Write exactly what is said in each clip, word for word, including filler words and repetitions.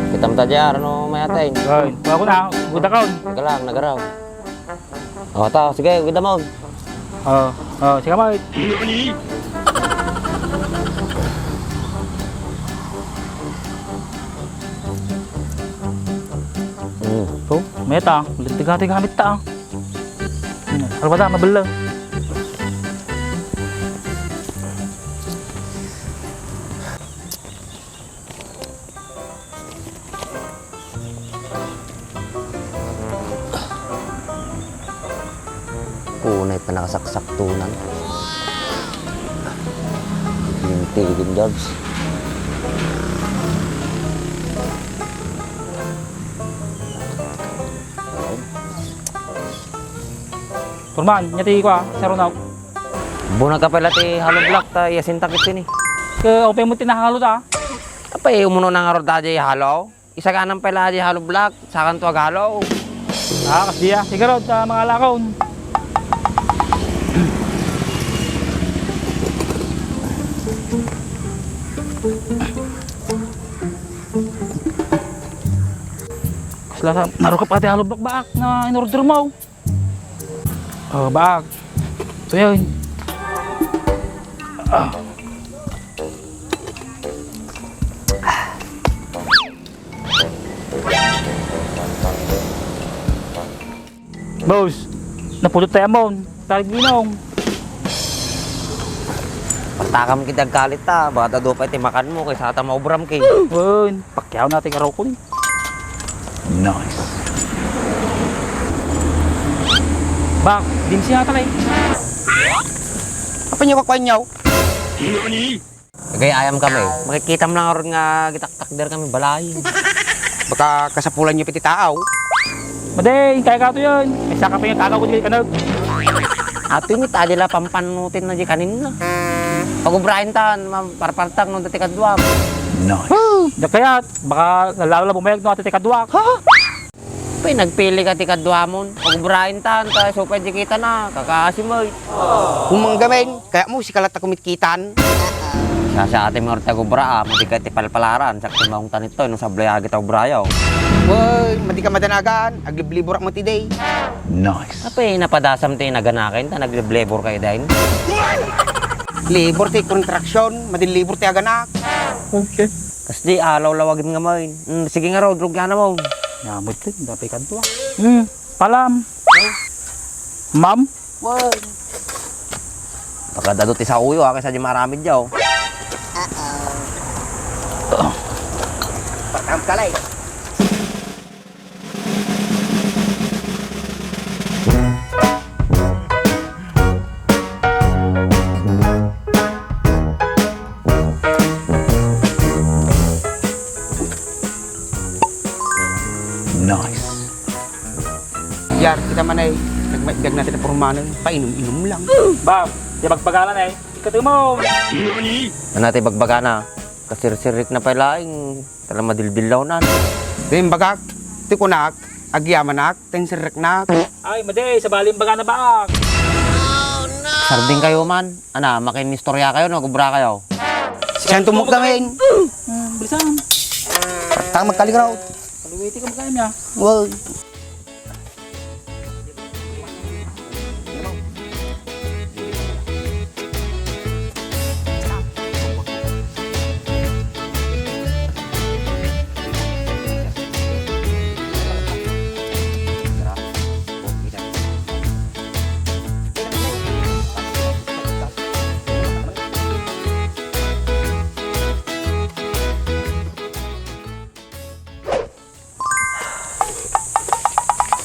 Kitam ta diay, ano, may atay. Oy, kuha ko na, guda ka, on. Teka lang, nagaraw. O, ta, sige, guda mo. O, o, sige, Mike. Hmm. O, meta, lintiga ti gamit ta, ah. Ano ba ta, mabella? Kunay pa nakasaksaktunan. Linti din, Jobs. Foreman, nia ti kua, sarunak. Bunag ka pala ti hollow block ta iyasintak iti ni. Ke, open mo ti nahalo ta. Apay, umuno na nga rod ta diay hollow. Isaganan pala diay hollow block, sakanto aghalo. Ah, kasdiay. Sige rod, ah, mga lakon. Kasla, narukop ti hollow block baak nga in-order mo. O, baak. Ito yun. Ah. Boss, napudot tayo mo. Tayo ginong. Pagtakam kita galit ta, baka dadu pay ti makan mo, kaysa ta maubram ki. Wen, pakyaw na ti karukon. Nice. Bak, dimsi nga talay. Apa nyo kakuan nyo? Nagay-ayam kami. Makikitam lang aron nga gitaktakder kami balay. Baka kasapulan nyo piti tao. Madey, kaya ka to yun. Ay, saka pa yung tagaw ko di kanag. Ato yung itadi la pampanutin na di kanin na. Pagubrahin tan, ma-, parpartak no dati kaduak. Nice. Huh, da kayat, baka lalo la bumayag no ati ti kaduak. Ha? Pay, nagpili ka ti kaduamon. Pagubrahin tan, ta supay di kita na, kakaasim, oy. Kumanggamin, kaya mo, sikalat ako mitkitan. Sasa ati mo, orta gubra, ah, madi ka ti palpalaran, sakti maungtan ito, no sablay agi ta ubrayo. Woy, madi ka madanagan, agliblibor mo ti day. Nice. Apay, napadasam ti naganakin, ta nagliblibor kayo dain. Libor ti kontraksyon, madi libor ti aganak. Okay. Kasdi, alaw-lawagin nga main. Mm, sige nga, Rod, rugyana mo. Namut din, dapay kadwa. Hmm, palam. Ma'am? Wen. Pakadado ti sauyo, ah, kaysa di maramid ya, oh. Uh-oh. Patam kalay. Nice. Yar, kita man ay nagmaitgag na ti napurmanen, painom-inom lang. Bab, ti bagbagana na eh. Ikatumaw. Ano ti bagbagana? Kasirsirik na pay laing. Tala madildillawnan. Di imbagak, ti kunak, agyamanak, ten sirreknak. Ay, madi, sabali imbagana baak. Sarding kayo man. Ana, makinistorya kayo, no? Gubra kayo. Saan tumok kami? Hmm, bilisan. Tang magkaligraw. Kaluwiti ka magkaya niya. Wow.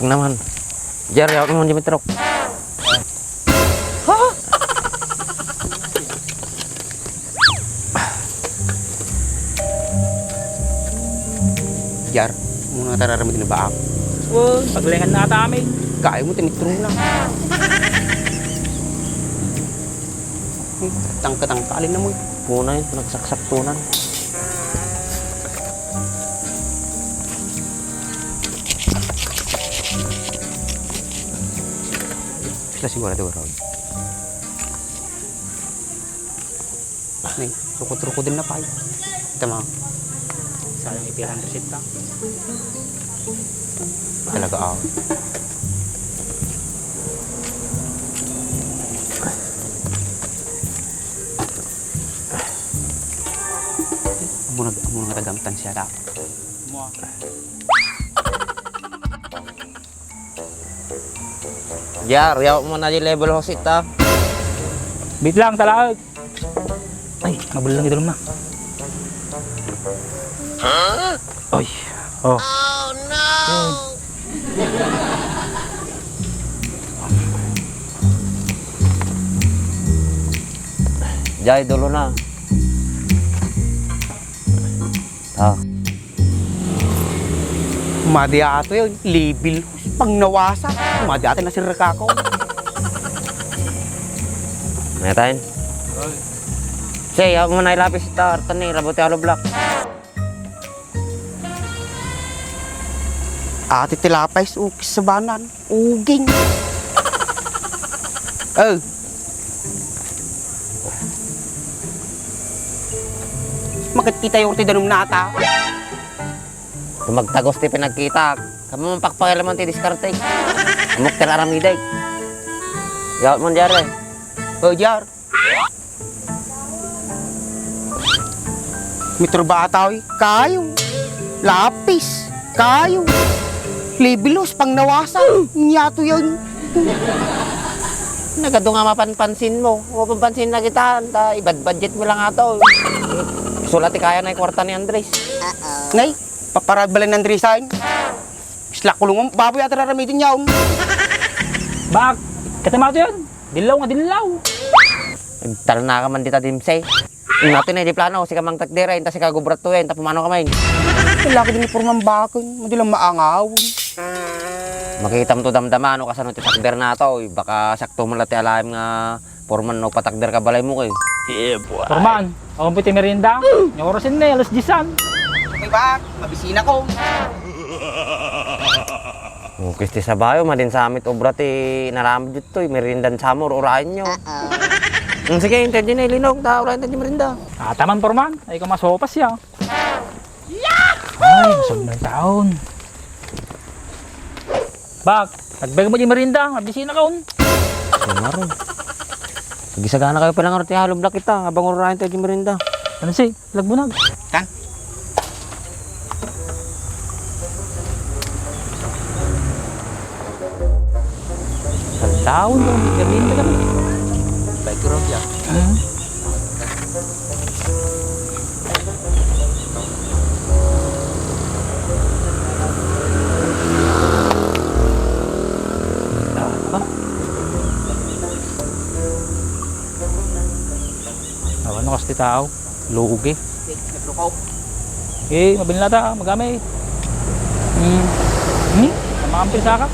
Naman. Jar, yawag mo, Dimitro. Jar, muna tararami din baak. Wow, paglengan na ata amin. Kaya mo, tinitro na. Tangka-tangkalin na mo. Muna yun, pinagsaksak tunan. Sila sigurado, Raul. Nay, rukod-rukod din na pay. Ita mo. Sayang iti hundred ta. Talaga, ah. Amo nag-, amo nga tagamtan siya da. Amo, ah. Jar, yaw mo na di level host ita. Bit lang, talaag. Ay, mabulang ito na. Ay, oh. Jay, dulo na. Ah. Madi ato yun, level, pangnawasa. Madi ato na si Rekako. Ngayon. Say, ako mo na ilapis ita, artan ni, rabot yung hollow block. Ati tilapay, ukis sa banan. Uging. Oh. Makit kita yung ti danum nata. Tumagtagos ti pinagkita. Kamo man pakpakilaman ti diskarte. Amok ti aramidek. Yawat man diare. Oh, Jar. Mitro ba ataw, eh? Kayo. Lapis. Kayo. Libilos, pangnawasa. Nyato yun. Nagado nga mapanpansin mo. Mapanpansin na kita. Ta, ibad-budget mo lang ato. Sulat ti kaya na yung kwarta ni Andres. Nay, paparad bala ni Andres, ay. Isla kulungan, baboy at raramidin yaon. Bak, katamato yun. Dillaw nga dillaw. Nagtalna ka man dita, Dimsay. Nato na di plano, sika mangtakdera, inta sika gubrato, inta pumano ka man. Laki din ni Purman bakon, madi lang maangawan. Makita mo to damdama, no, kasano ti takder na to, eh. Baka sakto mo lang ti alam nga Purman, no, patakder ka balay mo, eh. Yeah, boy. Purman, awan po ti merienda. Yung oras yun, eh, alas diesan. Okay ba? Mabisina ko. Ukis ti sabayo, madin sa amit obra ti naramid ditoy, meriendan sa mo, urayen nyo. Uh-oh. Mm, sige, intay di na ilinong, ta urayen tayo di merienda. Ah, taman, Purman, ay kumasopas ya. Ay, masag na taon. Bak, nagbeg mo di merienda, mabisina ka on. Sumaro. Sige, sagana kayo pala nga ti hollow block kita, habang urayen tayo di merienda. Ano si? Lagbunag. Tan? Sandawon daw, merienda kami. Baik ko raw siya. Hmm? Ah, ah. Awan no, kas ti tao. Lugi. Okay, naglukaw. Eh, mabinla ta, magamay. Hmm. Hmm? Ang mga ampil saka?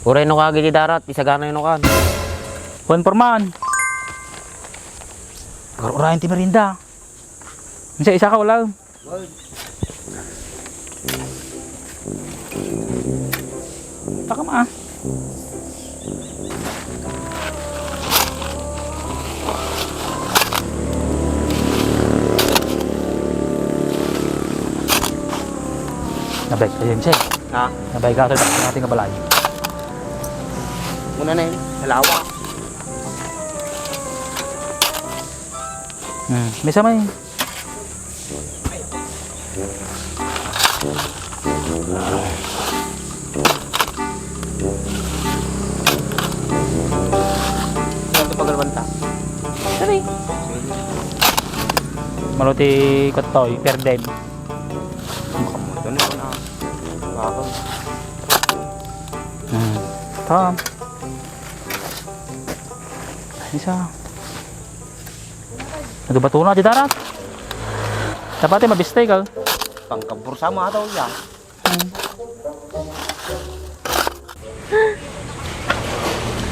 Uray no kagi di darat, isagana no kan. Juan Forman. Urayen ti merienda. Insa, isa ka, wala. Takam, ah. Nabay ka yun, Sir. Ha? Nabay ka sa ating kabalay. Muna na yun. Nalawa. Hmm, may samay. Saan ito pagalwan ta? Sorry. Maluti ko to, per dem. Ito na yun, ah. Bakal. Hmm. Tam. Isa. Nagbato na di darat. Dapat ay mabistay ka. Pangkabursa mo ataw ya.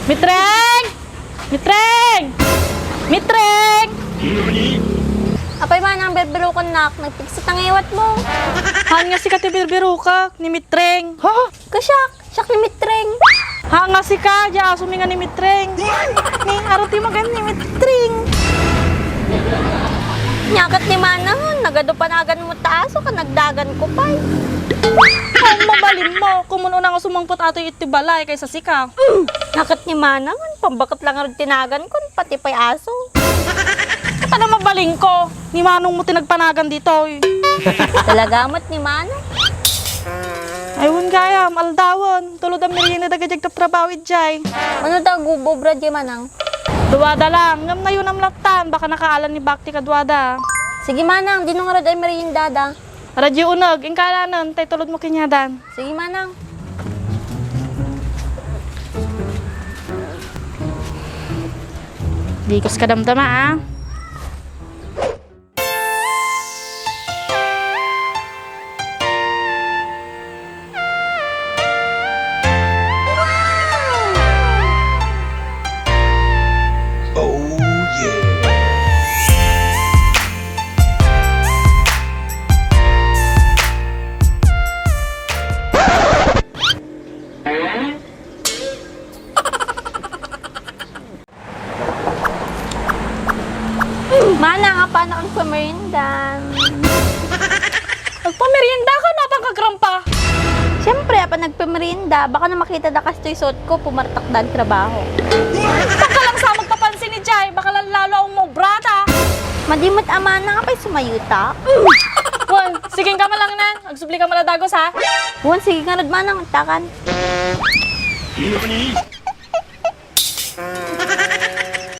Mitreng! Mitreng! Mitreng! Apay manang birbirukannak, nagpigsa ti ngiwatmo. Haan nga sika ti birbirukak, ni Mitreng. Ha? Kasiak, siak ni Mitreng. Haan nga sika, diay asomi nga ni Mitreng. Ni, aro ti magan ni Mitreng. Nia ket ni manang, nagadu panaganmo ta aso, ket nagdaganko pay. Haan, mabalinmo, kumun-una nga sumangpet atoy iti balay kaysa sika. Nia ket ni manang, pambaket la ngarud ti nagankon, pati pay aso. Ket ania mabalinko? Ni manongmo ti nagpanagan ditoy. Talaga met ni manang. Ay, wen gayam, aldawen. Tulod a merienda dagiti agtrabtrabaho idiay. Mano da agub-obra diay manang? Duada lang. Ngem nayunam lattan, baka nakaalan ni Bakti kaduada. Sige manang, dino ngarud ay meriendada? Radyo uneg, inka alanen, tay tulodmo kaniadan. Sige manang. Di kas kadamdama, ah. Oh, yeah. Manang, apanak agpamerienda? Agpamerienda ka, no? Apan ka agrampa? Siyempre, apan agpamerienda. Baka no makitada kastoy suotko, pumartakda agtrabaho. Baka lang sa magpapansin ni Jai, baka lang lalo akong maubrata. Madi met a manang, apay sumayuta? Wen, sige ka man lang nan. Agsubli ka man a dagus, ha? Wen, sige ngarud manang, takan.